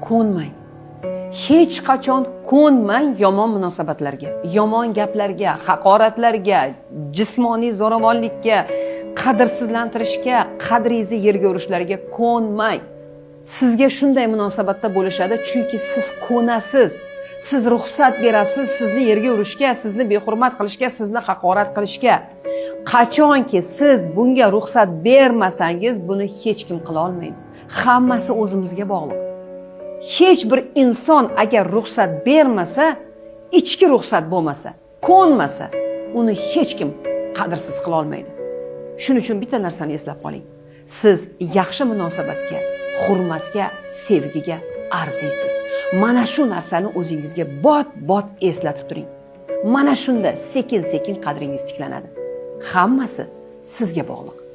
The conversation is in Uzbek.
Ko'nmang. Hech qachon ko'nmang yomon munosabatlarga, yomon gaplarga, haqoratlarga, jismoniy zo'ravonlikka, qadrsizlantirishga, qadringizni yerga urishlariga ko'nmang. Sizga shunday munosabatda bo'lishadi, chunki siz ko'nasiz. Siz ruxsat berasiz sizni yerga urishga, sizni behurmat qilishga, sizni haqorat qilishga. Qachonki siz bunga ruxsat bermasangiz, buni hech kim qila olmaydi. Hammasi o'zimizga bog'liq. Hech bir inson agar ruxsat bermasa, ichki ruxsat bo'lmasa, ko'nmasa, uni hech kim qadrsiz qila olmaydi. Shuning uchun bitta narsani eslab qoling. Siz yaxshi munosabatga, hurmatga, sevgiga arziysiz. Mana shu narsani o'zingizga bot-bot eslatib turing. Mana shunda sekin-sekin qadringiz tiklanadi. Hammasi sizga bog'liq.